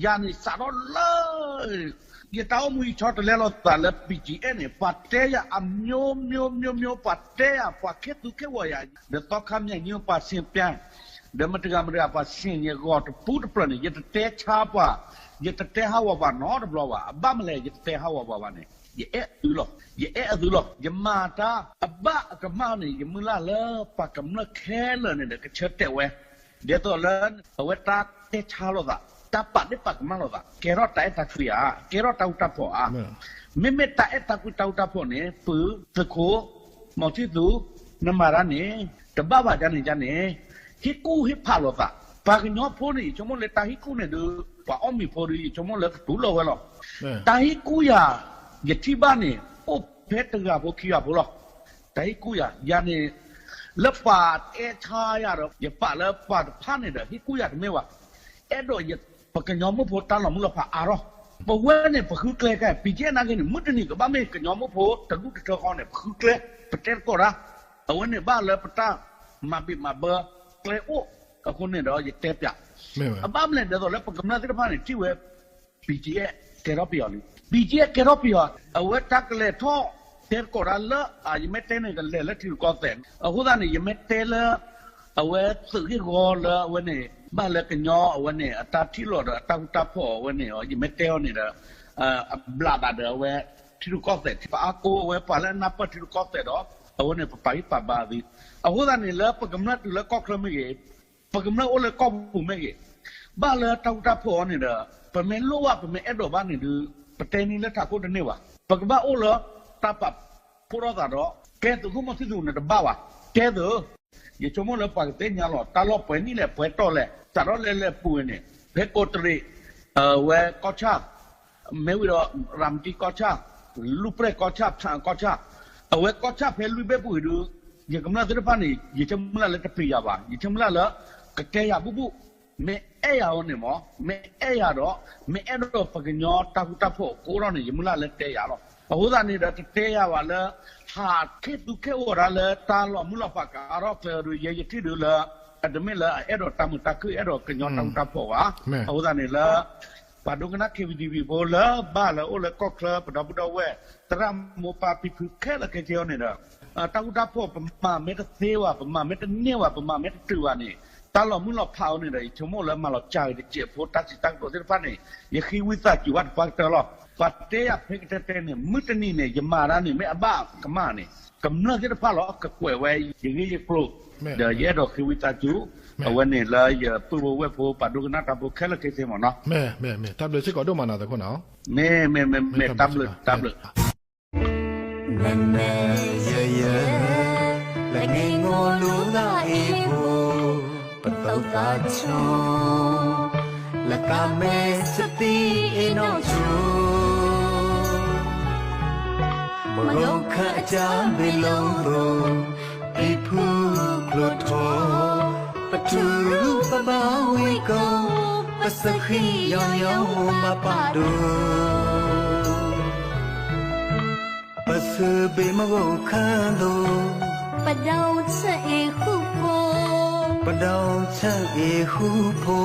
ယၤန့ၣ်စးထီၣ်လၢ ယတၢ်အိၣ်မူယဆီတလဲလိာ်သးလၢ ပံၣ်ကၠံၣ်အဲၣ်န့ၣ် ပှၤတဲယၤအမျိုးမျိုးမျိုးမျိုး ပှၤတဲယၤ ပှၤခ့သူခဲဝီၤယၤ ဒီးသီခါမၠၣ်ညိ ပှၤဆ့ၣ်ပျၢ် ဒီးမတၤတဂၤမတၤတဂၤ ပှၤဆ့ၣ်ညီၣ်ဂီၤတပူၤတဖျၢၣ်န့ၣ် ယတတဲဆါပှၤ, ယတတဲဟးဂီၤပှၤနီတဘျီဘၣ်. အဘၣ်မလဲၣ် ယတတဲဟးဂီၤပှၤဘၣ်န့ၣ် ယအဲၣ်အသုလီၤ, ယအဲၣ်အသုလီၤ. ယမၤတၢ်အဘၣ်အကမၣ်န့ၣ် ယမုၢ်လၢ်လၢပှၤကမျၢၢ်ခဲလၢာ်န့ၣ်ဒီး ကဆၢတဲာ်ဝဲ ဒ်သိးလၢ အဝဲတၢ်တဲဆါလိာ်သး, တၢ်ပာ်ဒ့ၣ်ပာ်ကမၣ်လိာ်သး, ကဲထီၣ်တၢ်အဲၣ်တၢ်ကွံဧါ, ကဲထီၣ်တၢ်ဃူတၢ်ဖိးဧါ. မ့မ့ၢ်တၢ်အဲၣ်တၢ်ကွံတၢ်ဃူတၢ်ဖိးန့ၣ် ပုၢ်သုးခိၣ် မီၤထံသူ, နမၤတၢ်န့ၣ် တဘၣ်ဘၣ်ဒ်န့ၣ်ဒ်န့ၣ်, ဟ့ၣ်ကူၣ်ဟ့ၣ်ဖးလိာ်သး. ပှၤကညီဖိန့ၣ် ယဆိကမိၣ်လၢတၢ်ဟ့ၣ်ကူၣ်န့ၣ်ဒီး ပှၤအီၣ်မ့ၤဖိဒီး ယဆိကမိၣ်လၢကတူၢ်လိာ်ဝဲလီၤ. တၢ်ဟ့ၣ်ကူၣ်ယၤ ယထံၣ်ဘၣ်န့ၣ် အိၣ်ဖဲတဂၤဖိခံဂၤဖိလီၤ. တၢ်ဟ့ၣ်ကူၣ်ယၤ ယၤန့ၣ် လၢပှၤတဲဆါယၤဒီး ယပာ်လၢပှၤတဖၣ်န့ၣ်ဒီး ဟ့ၣ်ကူၣ်ယၤတမ့ၢ်ဘၣ်. အဲၣ်ဒိး ပကညီမိၢ်ဖိတၢ်လီၤမုၢ်လီၤဖးအါထီၣ်. ပဝဲန့ၣ် ပဃုကျဲကဲ ပံၣ်ကၠံၣ်အဲၣ်နာ်က့န့ၣ် မုၢ်တနံၤကဘၣ်မ့ၢ်ကညီမိၢ်ဖိတဒူၣ်တထၢဃီန့ၣ် ပဃုကျဲ, ပတဲသကိးတၢ်. အဝဲန့ၣ်ဘၣ်လၢပတၢ်မၤဘံးမၤဘၢကျဲအိၣ်အဃိန့ၣ်ဒီး ယတဲပၠး. အဘၣ်မလဲၣ်ဒ်သိးလၢပကမျၢၢ်သ့ၣ်တဖၣ်န့ၣ် ထံၣ်ဝဲ ပံၣ်ကၠံၣ်အဲၣ်ကဲထီၣ်ပယီၤလံ. ပံၣ်ကၠံၣ်အဲၣ်ကဲထီၣ်ပယီၤ အဝဲတၢ်ကလဲၤထီၣ်တဲသကိးတၢ်လၢ ယမ့ၢ်တဲန့ၣ် ကလဲၤလၢထံရူၢ်ကီၢ်သဲး. အဃိသတးန့ၣ် ယမ့ၢ်တဲလၢ အဝဲသုးဂ့ၢ်ဝီလၢအဝဲန့ၣ် ဘၣ်လၢကညီအဝဲန့ၣ် အတၢ်ထံၣ်လိာ်ဒီးအတၢ်ဃူတၢ်ဖိးအဝဲန့ၣ် ယမ့ၢ်တဲအီၤန့ၣ်ဒီး အဘျးသးဒီးအဝဲ ထံရူၢ်ကီၢ်သဲး ပအါကိးအဝဲပှၤလၢအနၢ်ပၢၢ်ထံရူၢ်ကီၢ်သဲးဒီး အဝဲန့ၣ် ပပာ်ဂံၢ်ပာ်ဘါသ့. အဃိသတးန့ၣ် လၢပကမျၢၢ်တုၤလၢကီၢ်ချၢမ့ၢ်ဂ့ၤ, ပကမျၢၢ်အိၣ်လၢကီၢ်ပူၤမ့ၢ်ဂ့ၤ, ဘၣ်လၢတၢ်ဃူတၢ်ဖိးအီၤန့ၣ်ဒီး ပမ့ၢ်လိၣ်ဘၣ် ပမ့ၢ်အဲၣ်ဒိးဘၣ်န့ၣ်ဒီး ပတဲန့ၢ်လၢထးခိၣ်တန့ၢ်ဘၣ်. ပကဘၣ်အိၣ်လၢတၢ်ပာ်ဖှိၣ်ထီၣ်သးဒီး ကဲသုးခိၣ်မီၤထံသူန့ၣ်တဘၣ်ဘၣ်. ကဲသုး ယဆိကမိၣ်လၢပှၤကသ့ၣ်ညါလီၤ တၢ်လီၢ်ပှဲၤနံၣ်လဲၣ် ပှဲၤတီၢ်လဲၣ် စးထီၣ်လဲၤလဲၤပူၤဝဲန့ၣ် ဖဲကိးတရံး ဝဲကီၢ်ဆၣ် မ့ၢ်ဝံၤဒီး ရၤမတံကီၢ်ဆၣ်, လူၢ်ပျဲၢ်ကီၢ်ဆၣ်, ဖၣ်အၣ်ကီၢ်ဆၣ်, အဝဲကီၢ်ဆၣ်ဖဲလွံၢ်ဘ့ၣ်ပူၤအံၤဒုး ယကမျၢၢ်သ့ၣ်တဖၣ်န့ၣ် ယဆိကမိၣ်လၢတပျံၤယၤဘၣ်, ယဆိကမိၣ်လၢ ကတဲယၤဘူၣ်ဘူၣ်, မ့ၢ်အဲၣ်ယၤအီၤန့ၣ်မ့ၢ်, မ့ၢ်အဲၣ်ယၤဒီး မ့ၢ်အဲၣ်ဒိးပှၤကညီတၢ်ဃူတၢ်ဖိးကအိၣ်ထီၣ်န့ၣ် ယမုၢ်လၢ်လၢတဲယၤလီၤ. အဃိသတးန့ၣ်ဒီး တတဲယၤဘၣ်လၢ ဟးခ့သူခဲဝီၤတၢ်လၢတၢ်လီၤမုၢ်လီၤဖးကအါထီၣ်ကျၢၤဒီး ယဲယထံၣ်ဒုးလၢ အတမ့ၢ်လၢအအဲၣ်ဒိးတၢ်မုာ်တၢ်ခုၣ် အဲၣ်ဒိးကညီတၢ်ဃူတၢ်ဖိးဘၣ်. အဃိသတးန့ၣ်လၢ ပှၤဒိကနၣ် KBTV ဖိလၢဘၣ်လၢအိၣ်လၢကီၢ်ချၢ ပဒီပုၢ်ဒီဝဲၢ် သရၣ်မိၢ်ပၢ်ဖံဖုခဲလၢာ်ခဲဆ့အီၤန့ၣ်ဒီး တၢ်ဃူတၢ်ဖိး ပမၤမ့ၢ်တသ့ဘၣ် ပမၤမ့ၢ်တန့ၢ်ဘၣ် ပမၤမ့ၢ်တတုၤဘၣ်န့ၣ် တၢ်လီၤမုၢ်လီၤဖးအီၤန့ၣ်ဒီး ယဆိကမိၣ်လၢမၤလီၤစှၤက့ၤတစဲးဖိ တၢ်စံးတၢ်ကတိၤသ့ၣ်တဖၣ်န့ၣ် ယဃ့ဝံသးစူၤဘၣ်တပှၢ်ကတၢၢ်လီၤ. ပှၤတဲယၤဖဲကတၢၢ်တဲန့ၣ် မုၢ်တနံၤန့ၣ် ယမၤတၢ်န့ၣ် မ့ၢ်အဘၣ်ကမၣ်န့ၣ် ကမျၢၢ်သ့ၣ်တဖၣ်လီၤ ကကွဲးဝဲ ယဂ့ၢ်ယကျိၤ ဒီးယအဲၣ်ဒိးဃ့ဝံသးစူၤ အဝဲန့ၣ်လၢယပုၢ်ဝဲၢ်ဖိ ပှၤဒိကနၣ်တၢ်ဖိခဲလၢာ်ခဲဆ့မ့ၢ်နီၤ. မ့ၢ် မ့ၢ် မ့ၢ် တၢ်ဘျုးစ့ၢ်ကီးဒိၣ်မးနီၤ သုးခိၣ်နီၤ. မ့ၢ် မ့ၢ် မ့ၢ် မ့ၢ် တၢ်ဘျုး တၢ်ဘျုး နနယယ လၢန့ၣ်ငိၢ်လိသးအ့ၣ်ဖိ ပသိးသးဆိ လၢကမဲစသံအ့ၣ်နီၣ်ဆိ မုၢ်ဂီၤခါအကၢ်ဘ့ၣ်လိာ်သိး ပံၤဖုကျိၤထီၣ် ပထူပဘၣ်ဝံၤကီၢ် ပစၢဃံယီၤယီၤမၤပာ်ဒိၣ် ပဆၢဘ့ၣ်မုၢ်ဂီၤခါသိး ပဒီဆၢအ့ၣ်ဃူဖိ ပဒီဆၢအ့ၣ်ဃူဖိ